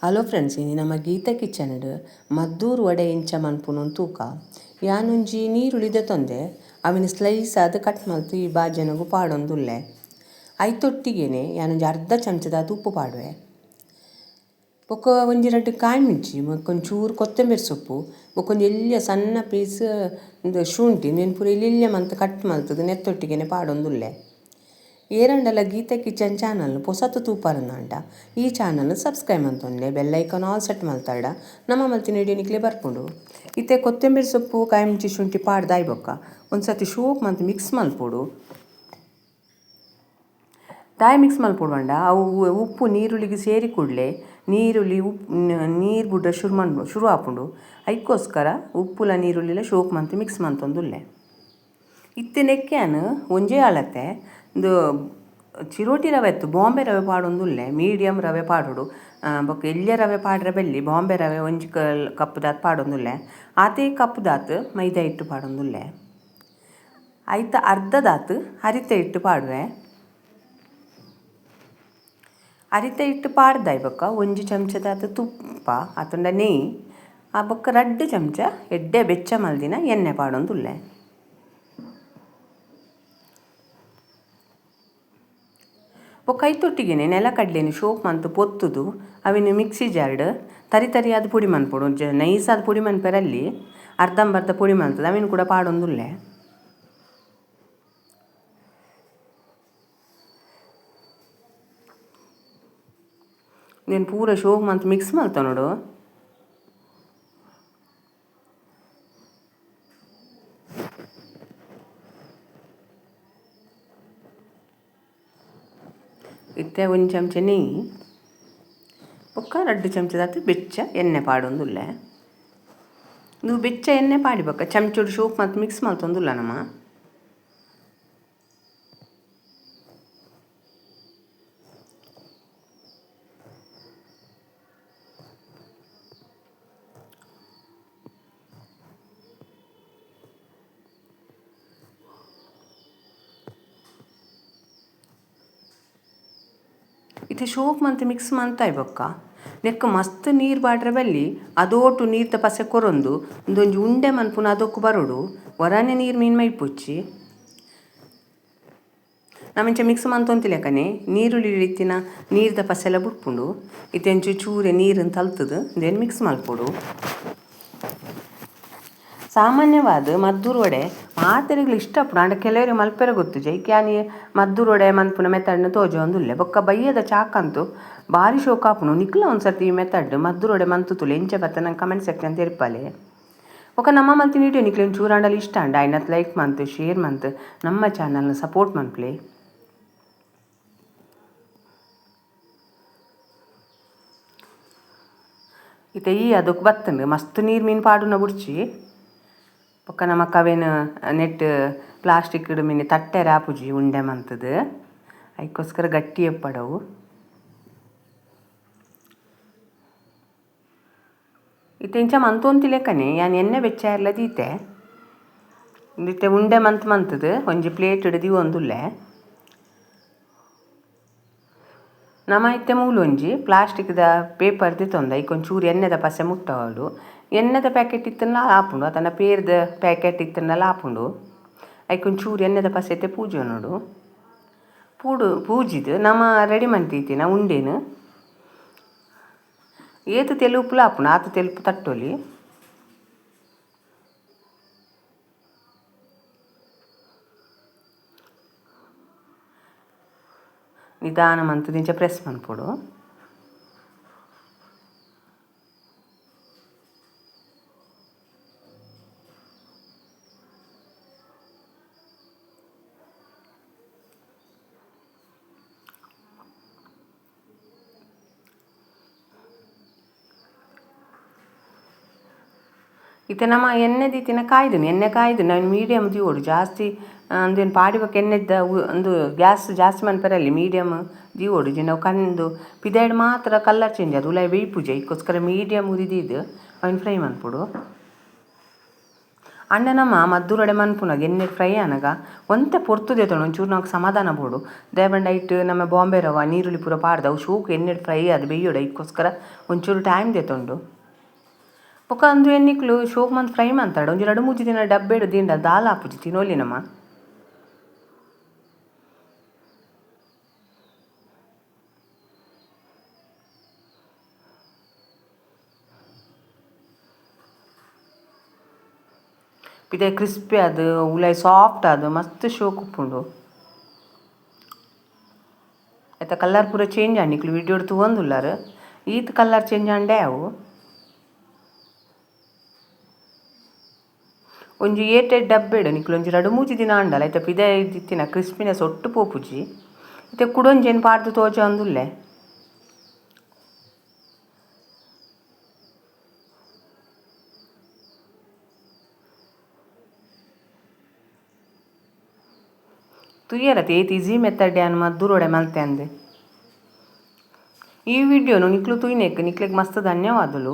Hello friends, ಇನಿ ನಮ್ಮ Gita kitchen Maddur vada ಇಂಚ ಮನ್ಪುನು ತೂಕ. ಯಾನೊಂಜಿ ನೀರುಳ್ಳಿ ದೆತೊಂದೆ, ಅವಿನ ಸ್ಲೈಸ್ ಆದ್ ಕಟ್ ಮಲ್ತು ಈ ಬಾಜನೊಗು ಪಾಡೊಂದುಲ್ಲೆ. ಐತೊಟ್ಟಿಗೆನೆ ಯಾನೊಂಜಿ ಅರ್ಧ ಚಮಚದಾತ್ ಉಪ್ಪು ಪಾಡುವೆ. ಬೊಕ್ಕ ಒಂಜಿ ರಡ್ಡ್ ಕಾಯಿ ಮಿರ್ಚಿ, ಬೊಕ್ಕ ಒಂಚೂರು ಕೊತ್ತಂಬರಿ ಸೊಪ್ಪು, ಬೊಕ್ಕ ಒಂಜಿ ಎಲ್ಯ ಸಣ್ಣ ಪೀಸ್ ಉಂದು ಶುಂಠಿ, ಉಂದೆನ್ ಪೂರ ಎಲ್ಯ ಮಲ್ತ್ ಕಟ್ ಮಲ್ತುದು ನೆತ್ತೊಟ್ಟಿಗೆನೆ ಪಾಡೊಂದುಲ್ಲೆ. ಏರಂಡಲ ಗೀತಾ ಕಿಚನ್ ಚಾನಲ್ ಪೊಸತ್ ತೂಪರಂದಾಂಡ ಈ ಚಾನಲ್ ಸಬ್ಸ್ಕ್ರೈಬ್ ಮಂತೊನ್ಲೆ, bell icon all set ಮಲ್ತಾಡ ನಮ್ಮ ಮಲ್ತಿನ ವಿಡಿಯೋ ನಿಕ್ಲೆ ಬರ್ಪುಂಡು. ಇತ್ತೆ ಕೊತ್ತಂಬರಿ ಸೊಪ್ಪು ಕಾಯಿ ಶುಂಠಿ ಪಾಡ್ದಾಯ್ ಬೊಕ್ಕ ಒಂದ್ಸತಿ ಶೋಕ್ ಮಂತ್ ಮಿಕ್ಸ್ ಮಲ್ಪೊಡು. ದಾಯಿ ಮಿಕ್ಸ್ ಮಲ್ಪೊಡು ಪಂಡ ಅವು ಉಪ್ಪು ನೀರುಳ್ಳಿಗೆ ಸೇರಿ ಕೂಡಲೇ ನೀರುಳ್ಳಿ ಉಪ್ಪು ನೀರು ಬುಡ್ಡ ಶುರು ಮನ್ ಶುರು ಆಪುಂಡು. ಐಕ್ಕೋಸ್ಕರ ಉಪ್ಪುಲ ನೀರುಳ್ಳಿಲ ಶೋಕ್ ಮಂತ್ ಮಿಕ್ಸ್ ಮಂತೊಂದುಲ್ಲೆ. ಇತ್ತೆ ನೆಕ್ಯಾನ್ ಒಂಜೇ ಅಳತೆ ಉಂದು ಚಿರೋಟಿ ರವೆ ಇತ್ತು, ಬಾಂಬೆ ರವೆ ಪಾಡೊಂದುಲ್ಲೆ. ಮೀಡಿಯಮ್ ರವೆ ಪಾಡೊಡು, ಬೊಕ್ಕ ಎಲ್ಯ ರವೆ ಪಾಡ್ರೆ ಬೆಲ್ಲಿ. ಬಾಂಬೆ ರವೆ ಒಂಜಿ ಕಪ್ ದಾತ್ ಪಾಡೊಂದುಲ್ಲೆ. ಆತೇ ಕಪ್ ದಾತ್ ಮೈದಾ ಹಿಟ್ಟು ಪಾಡೊಂದುಲ್ಲೆ. ಐತ ಅರ್ಧದಾತ್ ಅರಿತ ಹಿಟ್ಟು ಪಾಡುವೆ. ಅರಿತ ಹಿಟ್ಟು ಪಾಡ್ದಾಯ್ ಬೊಕ್ಕ ಒಂಜಿ ಚಮಚದಾತ್ ತುಪ್ಪ ಅತ್ತಂಡ ನೆಯ್ಯಿ, ಆ ಬೊಕ್ಕ ರಡ್ಡ್ ಚಮಚ ಎಡ್ಡೆ ಬೆಚ್ಚ ಮಲ್ದಿನ ಎಣ್ಣೆ ಪಾಡೊಂದುಲ್ಲೆ. ಬೊಕ್ಕ ಐತೊಟ್ಟಿಗೆನೆ ನೆಲಕಡ್ಲೆನ್ ಶೋಕ್ ಮಂತ್ ಪೊತ್ತುದು ಅವಿನ ಮಿಕ್ಸಿ ಜಾರ್ಡ್ ತರಿ ತರಿಯಾದ್ ಪೊಡಿ ಮನ್ಪೊಡು. ನೈಸಾದ್ ಪೊಡಿ ಮನ್ಪೆರಲ್ಲಿ, ಅರ್ಧಂಬರ್ಧ ಪೊಡಿ ಮಲ್ತದ ಅವಿನ ಕೂಡ ಪಾಡೊಂದುಲ್ಲೆ. ಉಂದೆನ್ ಪೂರ ಶೋಕ್ ಮಂತ್ ಮಿಕ್ಸ್ ಮಲ್ತೊನೊಡು. ಇತ್ತೆ ಒಂಜಿ ಚಮಚ ನೆಯ್ಯಿ ಬೊಕ್ಕ ರಡ್ಡ್ ಚಮಚದಾತ್ ಬೆಚ್ಚ ಎಣ್ಣೆ ಪಾಡೊಂದುಲ್ಲೆ. ಉಂದು ಬೆಚ್ಚ ಎಣ್ಣೆ ಪಾಡಿ ಬೊಕ್ಕ ಚಮಚೊಡು ಶೋಕ್ ಮಂತ್ ಮಿಕ್ಸ್ ಮಲ್ತೊಂದುಲ್ಲ ನಮ. ಇತ್ತೆ ಶೋಕ್ ಮಂತ್ ಮಿಕ್ಸ್ ಮಂತಾಯ್ ಬೊಕ್ಕ ನೆಕ್ಕ್ ಮಸ್ತ್ ನೀರು ಪಾಡ್ರೆ ಬಲ್ಲಿ, ಅದೋಟು ನೀರ್ದ ಪಸೆ ಕೊರೊಂದು ಉಂದೊಂಜಿ ಉಂಡೆ ಮನ್ಪುನ ಅದಕ್ಕು ಬರೊಡು. ಒರಾನೆ ನೀರು ಮೀನ್ ಮೈಪೊಚ್ಚಿ. ನಮಿಂಚ ಮಿಕ್ಸ್ ಮಂತೊಂತಿಲೆಕನೆ ನೀರುಳ್ಳಿ ಇತ್ತಿನ ನೀರ್ದ ಪಸೆಲ ಬುಡ್ಪುಂಡು. ಇತ್ತೆ ಒಂಚೂರು ಚೂರೆ ನೀರನ್ನು ತಲ್ತುದು ಉಂದೆನ್ ಮಿಕ್ಸ್ ಮಲ್ಪೊಡು. ಸಾಮಾನ್ಯವಾದ್ ಮದ್ದೂರು ವಡೆ ಮಾತೆರೆಗ್ಲ ಇಷ್ಟ ಆಪುಂಡು, ಆಂಡ ಕೆಲವೆರ್ ಮಲ್ಪೆರೆ ಗೊತ್ತುಜಿ. ಐಕ್ ಯಾನ್ ಮದ್ದೂರು ವಡೆ ಮನ್ಪುನ ಮೆಥಡ್ನ್ ತೋಜೊಂದುಲ್ಲೆ. ಬೊಕ್ಕ ಬಯ್ಯದ ಚಾಕಂತು ಬಾರಿ ಶೋಕ್ ಆಪುಂಡು. ನಿಕ್ಲ ಒಂದ್ಸರ್ತಿ ಈ ಮೆಥಡ್ ಮದ್ದೂರು ವಡೆ ಮಂತು ತೂಲೆ, ಎಂಚ ಬತ್ತ ನಂಗೆ ಕಮೆಂಟ್ ಸೆಕ್ಷನ್ ತೆರಿಪಾಲೆ. ಬೊಕ್ಕ ನಮ್ಮ ಮಲ್ತಿನ ವಿಡಿಯೋ ನಿಕ್ಲೆ ಒಂಚೂರು ಆಂಡಲ ಇಷ್ಟ ಆಂಡ ಐನತ್ ಲೈಕ್ ಮಂತ್ ಶೇರ್ ಮಂತ್ ನಮ್ಮ ಚಾನಲ್ನ ಸಪೋರ್ಟ್ ಮನ್ಪುಲೆ. ಇತ್ತೆ ಈ ಅದಕ್ಕೆ ಬತ್ತಂಡು ಮಸ್ತ್ ನೀರು ಮೀನು ಪಾಡುನ ಬುಡ್ಚಿ. ಬೊಕ್ಕ ನಮ್ಮ ಕವೆನ್ ನೆಟ್ ಪ್ಲಾಸ್ಟಿಕ್ ಮೀನು ತಟ್ಟೆರೆ ಆಪುಜಿ ಉಂಡೆ ಮಂತದು, ಐಕ್ಕೋಸ್ಕರ ಗಟ್ಟಿ ಎಪ್ಪಡವು. ಇತ್ತೆ ಇಂಚ ಮಂತೊಂತಿಲೆಕ್ಕನೆ ಯಾನ್ ಎಣ್ಣೆ ಬೆಚ್ಚ ಎಲ್ಲ ದೀತೆ. ಇತ್ತೆ ಉಂಡೆ ಮಂತ್ ಮಂತದು ಒಂಜಿ ಪ್ಲೇಟ್ ದೀವೊಂದುಲ್ಲೆ. ನಮ ಇತ್ತೆ ಮೂಲೊಂಜಿ ಪ್ಲಾಸ್ಟಿಕ್ದ ಪೇಪರ್ ದೆತೊಂದ ಐಕ್ ಒಂಚೂರು ಎಣ್ಣೆದ ಪಸೆ ಮುಟ್ಟವೊಡು. ಎಣ್ಣೆದ ಪ್ಯಾಕೆಟ್ ಇತ್ತುಂಡ ಆಪುಂಡು, ಅತ್ತಂಡ ಪೇರ್ದ ಪ್ಯಾಕೆಟ್ ಇತ್ತುಂಡಲ ಆಪುಂಡು. ಐಕ್ ಒಂಚೂರು ಎಣ್ಣೆದ ಪಸೆ ಇತ್ತೆ ಪೂಜೊನೊಡು. ಪೂಜಿದ್ ನಮ ರೆಡಿ ಮಂತಿತ್ತಿನ ಉಂಡೆನ್ ಏತ್ ತೆಲುಪುಲ ಆಪುಂಡು ಆತ್ ತೆಲುಪು ತಟ್ಟೊಲಿ. ನಿಧಾನ ಮಂತುದು ಇಂಚ ಪ್ರೆಸ್ ಮನ್ಪೊಡು. ಇತ್ತೆ ನಮ ಎಣ್ಣೆ ದೀತಿನ ಕಾಯ್ದುನಿ, ಎಣ್ಣೆ ಕಾಯ್ದು ಅವೆನ್ ಮೀಡಿಯಮ್ ದೀವೊಡು. ಜಾಸ್ತಿ ಅಂದೇನು ಪಾಡಿ ಬೊಕ್ಕ ಎಣ್ಣೆದ ಉಂದು ಗ್ಯಾಸ್ ಜಾಸ್ತಿ ಮನ್ಪೆರಲ್ಲಿ, ಮೀಡಿಯಮ್ ದೀವೊಡು. ಇಜ್ಜಿಂಡ ಅವು ಕಂದು ಪಿದಾಯ್ಡ್ ಮಾತ್ರ ಕಲರ್ ಚೇಂಜ್ ಆದ್ ಉಲಾಯಿ ಬೇಯ್ಪುಜಿ. ಐಕ್ಕೋಸ್ಕರ ಮೀಡಿಯಮ್ ಉರಿ ದೀದ್ ಅವೆನ್ ಫ್ರೈ ಮನ್ಪೊಡು. ಆಂಡ ನಮ ಮದ್ದೂರು ವಡೆ ಮನ್ಪುನಗ ಎಣ್ಣೆ ಫ್ರೈ ಆನಗ ಒಂತೆ ಪೊರ್ತು ದೆತೊಂಡು ಒಂಚೂರು ನಮಕ್ ಸಮಾಧಾನ ಬೋಡು. ದಾಯೆ ಪಂಡ ಐಟ್ ನಮ್ಮ ಬಾಂಬೆ ರವ ನೀರುಳ್ಳಿ ಪೂರ ಪಾಡ್ದ್ ಅವು ಶೋಕು ಎಣ್ಣೆಡ್ ಫ್ರೈ ಆದ್ ಬೆಯ್ಯೊಡು ಐಕ್ಕೋಸ್ಕರ ಒಂಚೂರು ಟೈಮ್ ದೆತೊಂಡು. ಬೊಕ ಅಂದು ಎನ್ನಿಕ್ಲು ಶೋಕು ಮಂತ್ ಫ್ರೈ ಮಂತರ್ಡ ಒಂಜಿ ರಡ್ಡ್ ಮೂಜಿ ದಿನ ಡಬ್ಬೆಡ್ ದೀಂಡ ದಾಲ ಆಪುಜಿ ತಿನೊಲಿ ನಮ. ಪಿದಾಯಿ ಕ್ರಿಸ್ಪಿ ಆದ್ ಉಲಾಯಿ ಸಾಫ್ಟ್ ಆದ್ ಮಸ್ತ್ ಶೋಕು ಉಪ್ಪುಂಡು. ಐತ ಕಲರ್ ಪೂರ ಚೇಂಜ್ ಆಂಡ್ ನಿಕುಲು ವಿಡಿಯೋಡ್ ತೂವೊಂದುಲ್ಲರ್ ಈತ್ ಕಲರ್ ಚೇಂಜ್ ಆಂಡೇ ಅವು. ಒಂಜಿ ಏಟೆಡ್ ಡಬ್ಬೆಡ್ ನಿಕುಲು ಒಂಜಿ ರಡ್ಡ್ ಮೂಜಿ ದಿನ ಆಂಡಲ ಐತ ಪಿದಾಯಿ ಇತ್ತಿನ ಕ್ರಿಸ್ಪಿನೆಸ್ ಒಟ್ಟು ಪೋಪುಜಿ. ಇತ್ತೆ ಕುಡೊಂಜೆನ್ ಪಾಡ್ದ್ ತೋಜಾವೊಂದುಲ್ಲೆ. ತೂಯರತೆ ಏತ್ ಈಸಿ ಮೆಥಡ್ ಯಾನ್ ಮದ್ದೂರು ವಡೆ ಮಲ್ತೆ ಅಂದ್. ಈ ವಿಡಿಯೋನು ನಿಕ್ಲು ತೂಯಿನೆಕ್ ನಿಕ್ಲೆಗ್ ಮಸ್ತ್ ಧನ್ಯವಾದಲು.